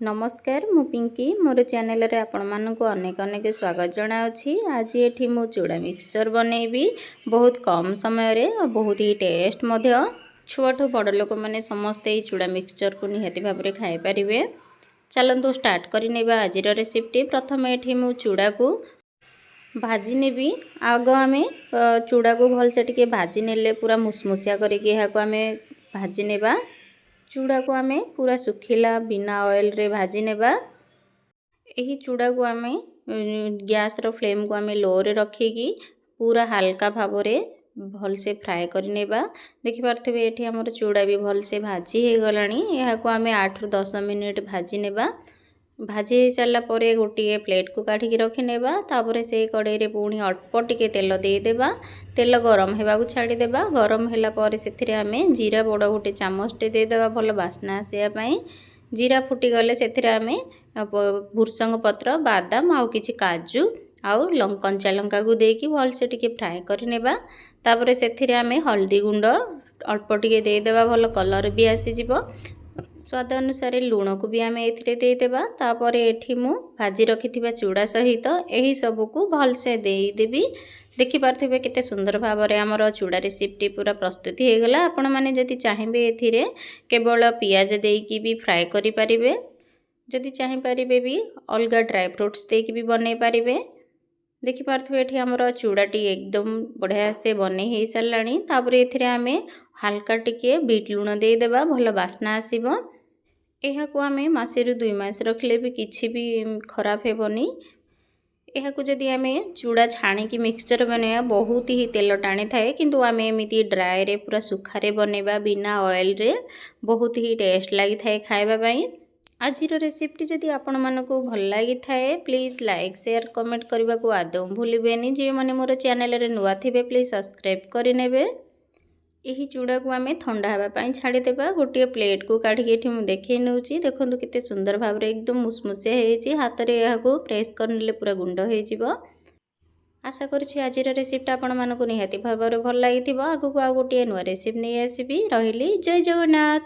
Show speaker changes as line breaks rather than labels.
ନମସ୍କାର, ମୁଁ ପିଙ୍କି। ମୋର ଚ୍ୟାନେଲରେ ଆପଣମାନଙ୍କୁ ଅନେକ ଅନେକ ସ୍ୱାଗତ ଜଣାଉଛି। ଆଜି ଏଠି ମୁଁ ଚୁଡ଼ା ମିକ୍ସଚର୍ ବନେଇବି ବହୁତ କମ୍ ସମୟରେ ଆଉ ବହୁତ ହି ଟେଷ୍ଟ ମଧ୍ୟ। ଛୁଆଠୁ ବଡ଼ ଲୋକମାନେ ସମସ୍ତେ ଏଇ ଚୁଡ଼ା ମିକ୍ସଚର୍କୁ ନିହାତି ଭାବରେ ଖାଇପାରିବେ। ଚାଲନ୍ତୁ ଷ୍ଟାର୍ଟ କରିନେବା ଆଜିର ରେସିପିଟି। ପ୍ରଥମେ ଏଠି ମୁଁ ଚୁଡ଼ାକୁ ଭାଜି ନେବି। ଆଗ ଆମେ ଚୁଡ଼ାକୁ ଭଲସେ ଟିକେ ଭାଜି ନେଲେ, ପୁରା ମୁସମୁସିଆ କରିକି ଏହାକୁ ଆମେ ଭାଜି ନେବା। ଚୁଡ଼ାକୁ ଆମେ ପୁରା ଶୁଖିଲା ବିନା ଅଏଲ୍ରେ ଭାଜି ନେବା। ଏହି ଚୁଡ଼ାକୁ ଆମେ ଗ୍ୟାସ୍ର ଫ୍ଲେମ୍କୁ ଆମେ ଲୋରେ ରଖିକି ପୁରା ହାଲକା ଭାବରେ ଭଲସେ ଫ୍ରାଏ କରିନେବା। ଦେଖିପାରୁଥିବେ, ଏଠି ଆମର ଚୁଡ଼ା ବି ଭଲସେ ଭାଜି ହେଇଗଲାଣି। ଏହାକୁ ଆମେ 8ରୁ 10 ମିନିଟ୍ ଭାଜି ନେବା। ଭାଜି ହେଇସାରିଲା ପରେ ଗୋଟିଏ ପ୍ଲେଟ୍କୁ କାଢ଼ିକି ରଖିନେବା। ତାପରେ ସେଇ କଡ଼େଇରେ ପୁଣି ଅଳ୍ପ ଟିକେ ତେଲ ଦେଇଦେବା। ତେଲ ଗରମ ହେବାକୁ ଛାଡ଼ିଦେବା। ଗରମ ହେଲା ପରେ ସେଥିରେ ଆମେ ଜିରା ବଡ଼ ଗୋଟେ ଚାମଚଟେ ଦେଇଦେବା, ଭଲ ବାସ୍ନା ଆସିବା ପାଇଁ। ଜିରା ଫୁଟିଗଲେ ସେଥିରେ ଆମେ ଭୃସଙ୍ଗ ପତ୍ର, ବାଦାମ ଆଉ କିଛି କାଜୁ ଆଉ କଞ୍ଚା ଲଙ୍କାକୁ ଦେଇକି ଭଲସେ ଟିକେ ଫ୍ରାଏ କରିନେବା। ତାପରେ ସେଥିରେ ଆମେ ହଳଦୀ ଗୁଣ୍ଡ ଅଳ୍ପ ଟିକେ ଦେଇଦେବା, ଭଲ କଲର୍ ବି ଆସିଯିବ। ସ୍ୱାଦ ଅନୁସାରେ ଲୁଣକୁ ବି ଆମେ ଏଥିରେ ଦେଇଦେବା। ତାପରେ ଏଠି ମୁଁ ଭାଜି ରଖିଥିବା ଚୁଡ଼ା ସହିତ ଏହି ସବୁକୁ ଭଲସେ ଦେଇଦେବି। ଦେଖିପାରୁଥିବେ, କେତେ ସୁନ୍ଦର ଭାବରେ ଆମର ଚୁଡ଼ା ରେସିପିଟି ପୁରା ପ୍ରସ୍ତୁତି ହେଇଗଲା। ଆପଣମାନେ ଯଦି ଚାହିଁବେ, ଏଥିରେ କେବଳ ପିଆଜ ଦେଇକି ବି ଫ୍ରାଏ କରିପାରିବେ। ଯଦି ଚାହିଁପାରିବେ ବି, ଅଲଗା ଡ୍ରାଏ ଫ୍ରୁଟ୍ସ ଦେଇକି ବି ବନେଇ ପାରିବେ। ଦେଖିପାରୁଥିବେ, ଏଠି ଆମର ଚୁଡ଼ାଟି ଏକଦମ ବଢ଼ିଆ ସେ ବନେଇ ହେଇସାରିଲାଣି। ତାପରେ ଏଥିରେ ଆମେ ହାଲକା ଟିକେ ବିଟ୍ ଲୁଣ ଦେଇଦେବା, ଭଲ ବାସ୍ନା ଆସିବ। ଏହାକୁ ଆମେ ମାସେରୁ 2 ମାସ ରଖିଲେ ବି କିଛି ବି ଖରାପ ହେବନି। ଏହାକୁ ଯଦି ଆମେ ଚୁଡ଼ା ଛାଣିକି ମିକ୍ସଚର୍ ବନେଇବା, ବହୁତ ହି ତେଲ ଟାଣିଥାଏ। କିନ୍ତୁ ଆମେ ଏମିତି ଡ୍ରାଏରେ, ପୁରା ଶୁଖାରେ ବନେଇବା ବିନା ଅଏଲ୍ରେ, ବହୁତ ହି ଟେଷ୍ଟ ଲାଗିଥାଏ ଖାଇବା ପାଇଁ। ଆଜିର ରେସିପିଟି ଯଦି ଆପଣମାନଙ୍କୁ ଭଲ ଲାଗିଥାଏ, ପ୍ଲିଜ୍ ଲାଇକ୍, ସେୟାର, କମେଣ୍ଟ କରିବାକୁ ଆଦୌ ଭୁଲିବେନି। ଯେଉଁମାନେ ମୋର ଚ୍ୟାନେଲରେ ନୂଆ ଥିବେ, ପ୍ଲିଜ୍ ସବସ୍କ୍ରାଇବ୍ କରିନେବେ। ଏହି ଚୁଡ଼ାକୁ ଆମେ ଥଣ୍ଡା ହେବା ପାଇଁ ଛାଡ଼ିଦେବା। ଗୋଟିଏ ପ୍ଲେଟ୍କୁ କାଢ଼ିକି ଏଠି ମୁଁ ଦେଖାଇ ନେଉଛି। ଦେଖନ୍ତୁ, କେତେ ସୁନ୍ଦର ଭାବରେ ଏକଦମ ମୁସମୁସିଆ ହେଇଛି। ହାତରେ ଏହାକୁ ପ୍ରେସ୍ କରିନେଲେ ପୁରା ଗୁଣ୍ଡ ହେଇଯିବ। ଆଶା କରୁଛି ଆଜିର ରେସିପିଟା ଆପଣମାନଙ୍କୁ ନିହାତି ଭାବରେ ଭଲ ଲାଗିଥିବ। ଆଗକୁ ଆଉ ଗୋଟିଏ ନୂଆ ରେସିପି ନେଇ ଆସିବି। ରହିଲି, ଜୟ ଜଗନ୍ନାଥ।